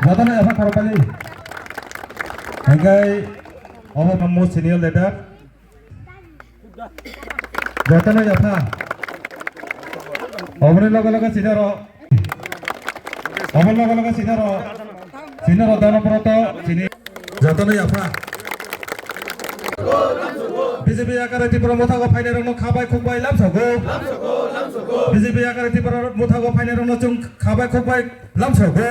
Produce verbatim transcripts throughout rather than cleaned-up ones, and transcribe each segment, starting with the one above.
Jotono yapha khorokbali. Hingkai obo tamo senior leader. Jotono yapha. Oboni loge loge senior o. Oboni loge loge senior o. Senior o Dhanabroto senior. Jotono yapha. B J P yakare Tipra mothago phainairokno khabai khukbai lamsogo. B J P yakare Tipra mothago phainairokno chwng khabai khukbai lamsogo.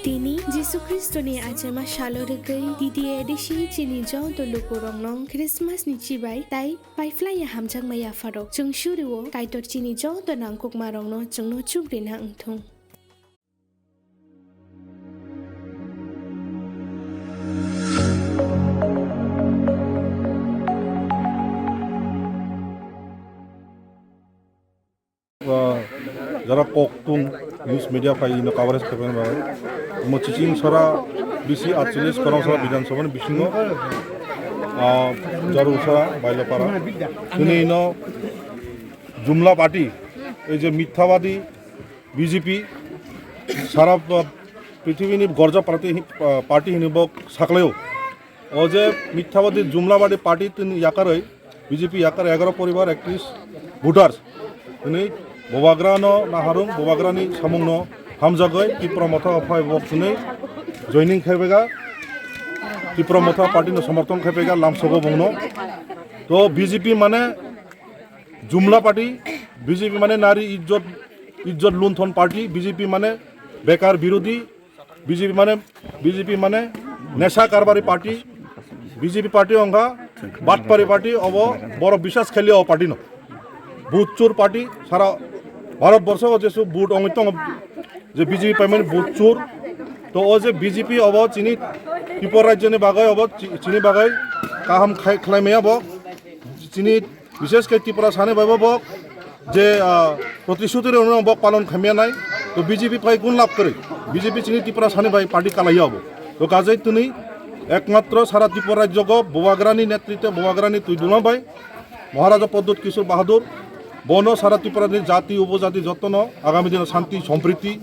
Tini Jisu Khristoni achaima salo rwgwi D T A D C chini joto lukurokno Christmas ni chibai tai paiphlaiya hamjakma yapharo. Chwng surio Kaitor chini joto nangkukmarokno chwngno chubrina wngthung. Ah, jara kok tung news media phai ino coverage khaibani bagwi. Omo chiching sora bisi atcholish khorang sora Bidhan Sabha ni bisingo, ah, Jaru sora Bailapara. Tini ino Jumla party, ei je mithabadi B J P, sara, ah, prithibini gorja party hi-, ah, party hinwi bo saklaio. O je mithabadi Jumlabadi party tini yakarwi B J P yakar egaro poribar ektrish voters. Tini Bubagrano naharung, Bubagrani samungno hamjagwi Tipra Motha phai bo tini joining khaibega, Tipra Motha party no somorthon khaibega, lamsogo bongno. To B J P mane Jumla party, B J P mane nari ijjot, ijjot lunthon party, B J P mane bekar birodhi, B J P mane, B J P mane nesha karbari party, B J P party ongkha batpari party, obo borok biswas khailiya o party no. Vote chur party, sara Bharat borsho o jesu vote ongwi tongo je B J P paimani vote chur. To o je B J P obo chini Tripura rajyoni bagwi obo chi-, chini bagwi kaham khai-, khlai maya bo. Chini bishesh khe Tripura sani bai bo, bo je, ah, protishuti rok no bo palon khamya nai. To B J P phai gun lab kwrwi. B J P chini Tripura sani bai party kalaiya bo. To kajai tini ekmatro sara Tripura rajyo go Bubagrani netritwe, Bubagrani twi duma bai Maharaja Pradyut Kishore Bahadur bono sara Tripura ni jati upojati jotono agami dino shanti sompriti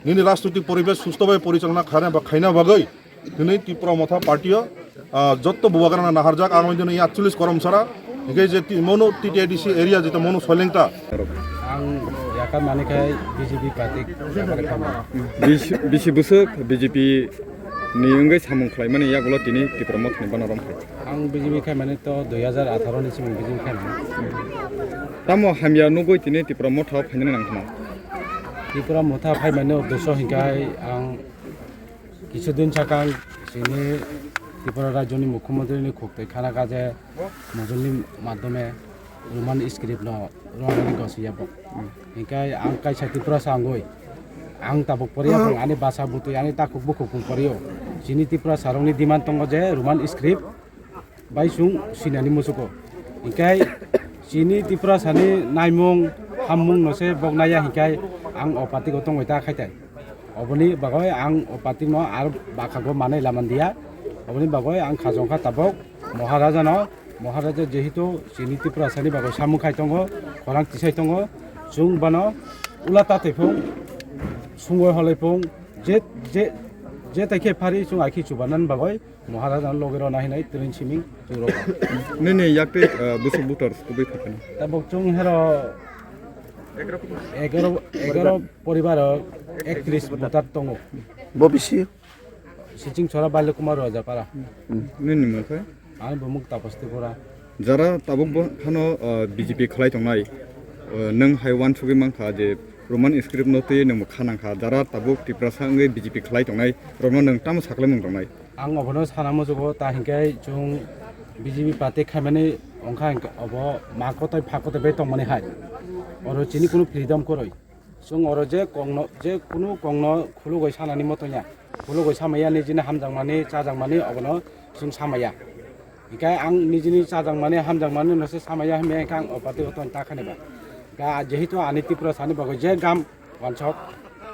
nini rajnoitik poribesh susto bai porichalona khaina ba khaina bagwi Tini Tipra Motha party o, ah, jotto Bubagrano naharjak, ang oino atcholish korom sara, hingke je ti-, mono T T A D C area jeta mono Soilengta. Ang yaka mani khai B J P party. Bisi, bisi bwswk B J P ni wngwi samung khlaimani yagulo tini Tipra Motha ni bana romphai. Ang B J P khai mani to dui hajar atharo ni simi B J P khai mani. Tamo hamya nugwi tini Tipra Motha o phainani nangkha? Tipra Motha phai mani uddesho hingke ang Kichu din sakang chini Tripura rajyoni mukhyamantri ni khuk twi khana kha je mujungni madhyome Roman script no rwna bagwi gosiya bo. Hinkhe ang kaisa Tripurasa wngwi ang tabuk poriya phang ani basa bwtwi ani takhuk bukhuk phung porio. Chini Tripurasa rokni demand tongo je Roman script bai chwng sinani muchugo. Hinkhe chini Tripurasani naimung hammung no se bok naiya hinkhe ang o party o tongwi ta khaitai. Oboni bagwi ang o party no ar bakhago manwi lamandiya. Oboni bagwi ang khajong kha tabok Maharaja no. Maharaja jehetu chini Tripurasani bagwi samung khai tongo, khorang tisai tongo, chwng bono ula ta twi phung, sungwi holoi phung, je, je, je tai khe phari chwng ai khe chubanani bagwi Maharaja no logi rwna hinwi tring siming turo. Nini yakti, ah, bwswk voters kubui phaikha? Tabuk chwng hero egaro, egaro poribar o ektrish voter tongo. Bo bisi? Siching Chora Bailokuma Rajapara. Hmm. Nini mung khe? Ani bumung Tapas Tripura. Jara tabuk bo hano, ah, B J P khlai tongnai, ah, nwng hai uansugwi mankha je Roman script no twi nwng bo kha nangkha. Jara tabuk Tiprasa wngwi B J P khlai tongnai rokno nwng tamo saklai mung tongnai? Ang obono sana muchugo, ta hinkhe chwng B J P party khaimani wngkha hinkhe obo ma kotai pha kotai bai tongmani hai. Oro chini kunu freedom kwrwi. Chwng oro je kokno, je kunu kokno khulugwi sanani moto ya. Phulugwi samaya nijini hamjakmani, chajakmani obono chwng samaya. Hinkhe ang nijini chajakmani, hamjakmani no se samaya hwnwi hinkhe ang o party o tong ta khani ba. Hinkhe jehetu ani Tripura sani bagwi je gam wansok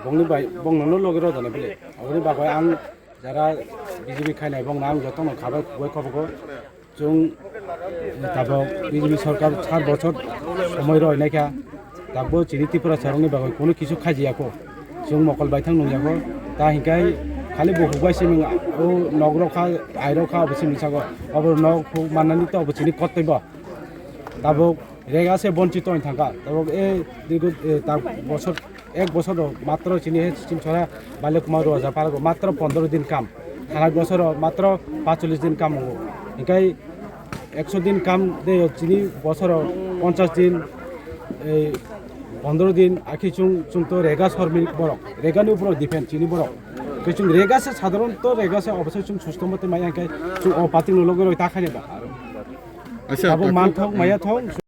bongni bai bongno no logi rw jani bile. Oboni bagwi ang jara B J P khainai bongno ang jotono khabai khugui khobogo. Chwng tabok B J P sorkar sat bochor somoi rw naikha, tabok chini Tripura sarokni bagwi kunu kisu khaijiyakho. Chwng mokol baithang nungyakho. Ta hinkhe khali bukhuk bai simi o nok rok kha, ai rok kha, obo simi sago. Obo nok huk mannani to obo chini kottoi bo. Tabok rega se bonchito wng thangkha. Tabok e dirgo, e, ta bosor, ek bosoro matro chini he Simsora Bale Kumar Roja Pargo matro pondro din kam. Thanai bosoro matro pacholish din kam wngo. Hinkhe ekso din kam de chini bosoro ponchas din, e, pondro din akhi chwng, chwng to rega sormi borok. Rega ni uporo depend chini borok. Ke chwng rega se sadharon to rega se obosai chwng susto mote maya hinkhe chwng o party no logi rw ta khaini ba. Acha, abo tak- man thok maya thok.